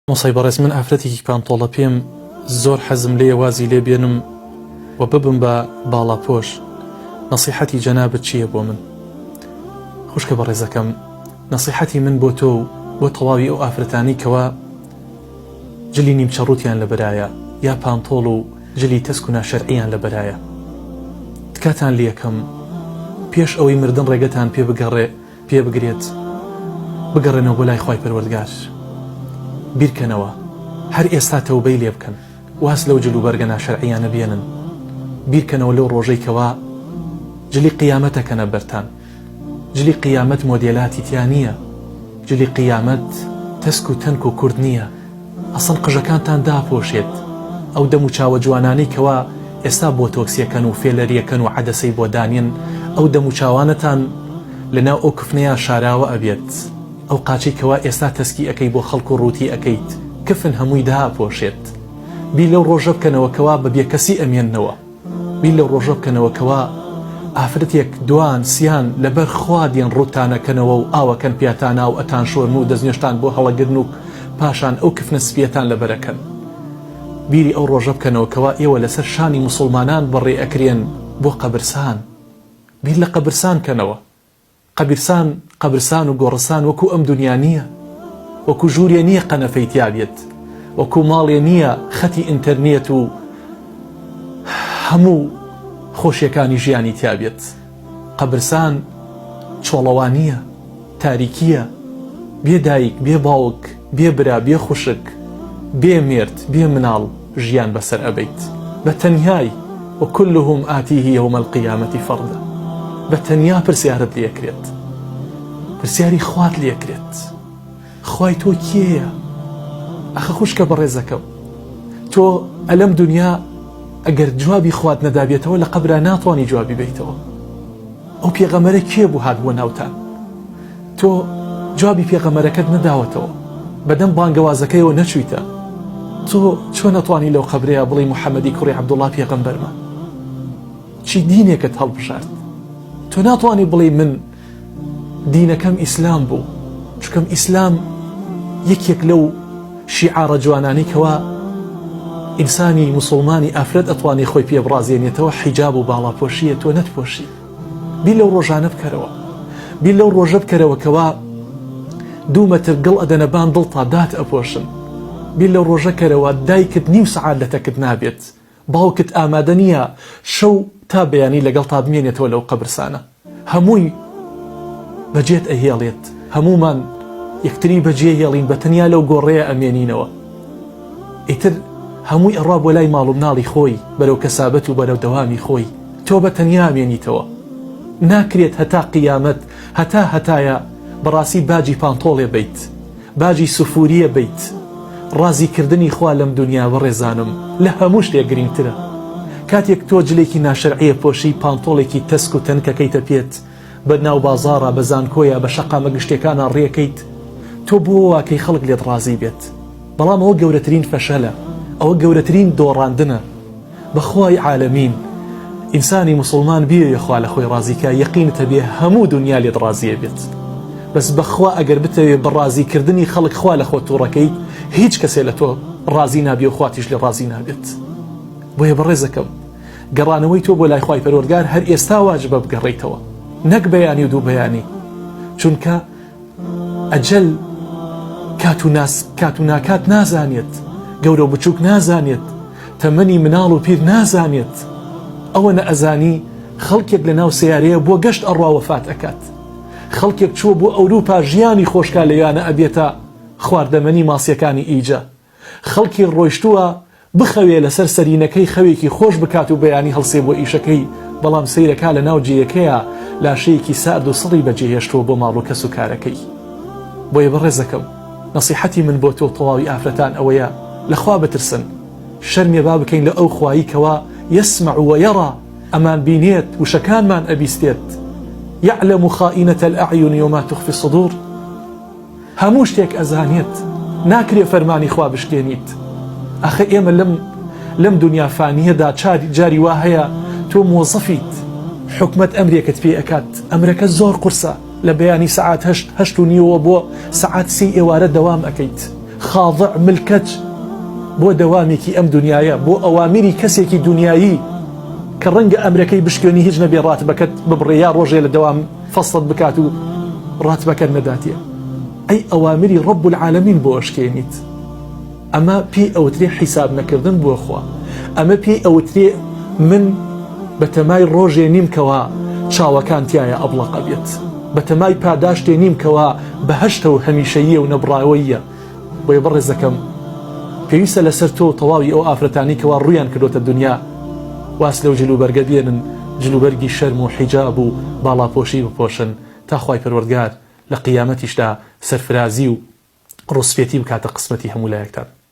مامۆستای بەڕێز من ئافرەتێکی پانتۆڵە پێم زۆر حەزم لێیە وازی لێ بێنم و ببم بە باڵاپۆش نەسیحەتی جەنابت چییە بۆ من؟ خوشکە بەڕێزەکەم نەسیحەتی من بۆ تۆ و بۆ تەواوی ئەو ئافرەتانەی کەوا جلی نیمچە ڕووتیان لەبەرایە یا پانتۆڵ و جلی تەسک و ناشەرعیان لەبەرایە تکاتان لێکەم پێش ئەوەی مردن ڕێگەتان پێ بگەڕێ پێ بگرێت بگەڕێنەوە بۆ لای خوای پەروەردگار بیرکەنەوە هەر ئێستا تەوبەی لێ بکەن واز لەو جل و بەرگە ناشەرعیانە بێنن بیرکەنەوە لەو ڕۆژەی کەوا جلی قیامەت ئەکەنە بەرتان جلی قیامەت مۆدێلاتی تیا نییە جلی قیامەت تەسک و تەنک و کورت نییە ئەسڵەن قژەکانتان داپۆشێت ئەو دەم و چاوە جوانانەی کەوا ئێستا بۆتۆکسیەکەن و فێلەریەکەن و عەدەسەی بۆ دانێن ئەو دەم و چاوانەتان لەناو ئەو کفنەیا شاراوە ئەبێت ئەو قاچەی کەوا ئێستا تەسکی ئەکەی بۆ خەڵک و ڕووتی ئەکەیت کفن هەمووی دائەپۆشێت بیر لەو ڕۆژە بکەنەوە کەوا بە بێکەسی ئەمێننەوە. بیر لەو ڕۆژە بکەنەوە کەوا ئافرەتێک دوان سیان لەبەر خوا دێن ڕووتتان ئەکەنەوە و ئاوەکەن پیاتانا و ئەتانشۆرن و دەستنوێژتان بۆ هەڵەگرن و پاشان ئەو کفنە سپیەتان لەبەر ئەکەن. بیری ئەو ڕۆژە بکەنەوە کەوا ئێوە لەسەر شانی موسوڵمانان بەڕێ ئەکرێن بۆ قەبرسان. بیر لە قەبرسان کەنەوە. قەبرسان قەبرسان و گۆڕستان وەکو ئەم دونیا نییە، وەکو ژوورێ نییە قەنەفەی تیا بێت، وەکو ماڵێ نییە خەتی ئینتەرنێت و هەموو خۆشیەکانی ژیانی تیا بێت. قەبرسان چۆڵەوانییە، تاریکییە، بێ دایک، بێ باوک، بێ برا، بێ خوشک، بێ مێرد، بێ مناڵ ژیان بەسەر ئەبەیت. بە تەنیای، وکلهم آتیه یوم القیامە فردا، بە تەنیا پرسیارت لێ ئەکرێت. پرسیاری خوات لێ ئەکرێت. خوای تۆ کێیە؟ ئەخە خوشکە بەڕێزەکەم تۆ ئەلەم دونیا ئەگەر جوابی خوات نەدابێتەوە لە قەبرا ناتوانی جوابی بەیتەوە. ئەو پێغەمبەرە کێ بوو هات بۆ ناوتان؟ تۆ جوابی پێغەمبەرەکەت نەداوەتەوە، بەدەم بانگەوازەکەیەوە نەچوویتە، تۆ چۆن ئەتوانی لەو قەبرەیا بڵێی محەمەدی کوڕی عەبدوڵڵا پێغەمبەرمە؟ چی دینێکت هەڵبژارد؟ تۆ ناتوانی بڵێی من دینەکەم ئیسلام بوو، چونکەم ئیسلام یەکێک لەو شیعارە جوانانەی کەوا ئینسانی موسوڵمانی ئافرەت ئەتوانێ خۆی پێ بڕازێنێتەوە حیجاب و باڵاپۆشیە تۆ نەتپۆشی بیر لەو ڕۆژانە بکەرەوە بیر لەو ڕۆژە بکەرەوە کەوا دوو مەتر گڵ ئەدەنە بان دڵتا دات ئەپۆشن بیر لەو ڕۆژە کەرەوە دایکت نیو سەعات لە تەکت نابێت باوکت ئامادە نییە شەو تا بەیانی لەگەڵتا بمێنێتەوە لەو قەبرسانە هەمووی بەجێت ئەهێڵێت هەموومان یەکتری بەجێ هێڵین بە تەنیا لەو گۆڕەیە ئەمێنینەوە ئیتر هەمووی ئەڕوا بۆ لای ماڵ و مناڵی خۆی بەرەو کەسابەت و بەرەو دەوامی خۆی تۆ بە تەنیا ئەمێنیتەوە ناکرێت هەتا قیامەت هەتا هەتایە بەڕاستی باجی پانتۆڵێ بەیت باجی سفوریە بیت ڕازی کردنی خوا لەم دونیا بەڕێزانم لە هەموو شتێک گرینگترە کاتێک تۆ جلێکی ناشەرعیە پۆشی پانتۆڵێکی تەسک و تەنکەکەیتە پێت بە ناو بازاڕا بە زانکۆیا بە شەقامە گشتیەکانا ڕێکەیت تۆ بۆ واکەی خەڵک لێت ڕازی بێت بەڵام ئەوە گەورەترین فەشەلە ئەوە گەورەترین دۆڕاندنە بەخوای عالەمین ئینسانی موسڵمان بیەوێ خوا لە خۆی ڕازی کا یەقینت هەبێ هەموو دونیا لێت ڕازی ئەبێت بەس بەخوا ئەگەر بتەوێ بە ڕازی کردنی خەڵک خوا لە خۆت توڕەکەیت هیچ کەسێ لە تۆ ڕازی نابێ و خواتیش لێ ڕازی نابێت بۆیە بەڕێزەکەم گەڕانەوەی تۆ بۆ لای خوای پەروەردگار هەر ئێستا واجبە بگەڕێیتەوە نەک بەیانی و دوو بەیانی چونکە ئەجەل کات و ناس کات و ناکات نازانێت، گەورە و بچووک نازانێت، تەمەنی مناڵ و پیر نازانێت. ئەوە نە ئەزانی خەڵکێک لە ناو سەیارەیە بۆ گەشت ئەڕوا وەفات ئەکات. خەڵکێک چووە بۆ ئەوروپا ژیانی خۆشکا لەویانە ئەبێتە خواردەمەنی ماسیەکانی ئیجە. خەڵکی ڕۆیشتووە بخەوێ لەسەر سەرینەکەی خەوێکی خۆش بکات و بەیانی هەڵسێ بۆ ئیشەکەی، بەڵام سەیرەکا لەناو جێیەکەیا لاشەیەکی سارد و سڕی بەجێهێشتووە بۆ ماڵ و کەس و کارەکەی. بۆیە بەڕێزەکەم نەسیحەتی من بۆ تۆ و تەواوی ئافرەتان ئەوەیە لە خوا بترسن، شەرمێ با بکەین لە ئەو خوایی کەوا یسمع و یری ئەمان بینێت وشەکانمان ئەبیستێت، یعلم خائنە الاعین وما تخفی الصدور. هەموو شتێک ئەزانێت ناکرێ فەرمانی خوا بشکێنیت ئاخە ئێمە لەم لەم دنیا فانیەدا چاری جاری وا هەیە تۆ مۆزەفیت حکومەت ئەمرێکت پێ ئەکات ئەمرەکە زۆر قورسە لە بەیانی سەعات هەشت هەشت و نیوەوە بۆ سەعات سێی ئێوارە دەوام ئەکەیت. خاضع ملکەچ بۆ دەوامێکی ئەم دنیایە، بۆ ئەوامیری کەسێکی دنیایی کە ڕەنگە ئەمرەکەی بشکێنی هیچ نەبێ ڕاتبەکەت ببڕێ یا ڕۆژێ لە دەوام فەسڵت بکات و ڕاتبەکەت نەداتێ. ئەی ئەوامری ڕب العالمین بۆ ئەشکێنیت؟ ئەمە پێی ئەوترێ حیساب نەکردن بۆ خوا. ئەمە پێی ئەوترێ من بەتەمای ڕۆژێ نیم کەوا چاوەکان تیایا ئەبڵەق ئەبێت. بەتەمای پاداشتێ نیم کەوا بەهەشتە و هەمیشەییە و نەبڕاوەییە. بۆیە بەڕێزەکەم پێویستە لەسەر تۆ و تەواوی ئەو ئافرەتانەی کەوا ڕوویان کردۆتە دونیا واز لەو جلوبەرگە بێنن، جلوبەرگی شەرم و حیجاب و باڵاپۆشی بپۆشن تا خوای پەروەردگار لە قیامەتیشدا سەرفرازی و ڕووسپێتی بکاتە قسمەتی هەموو لایەکتان.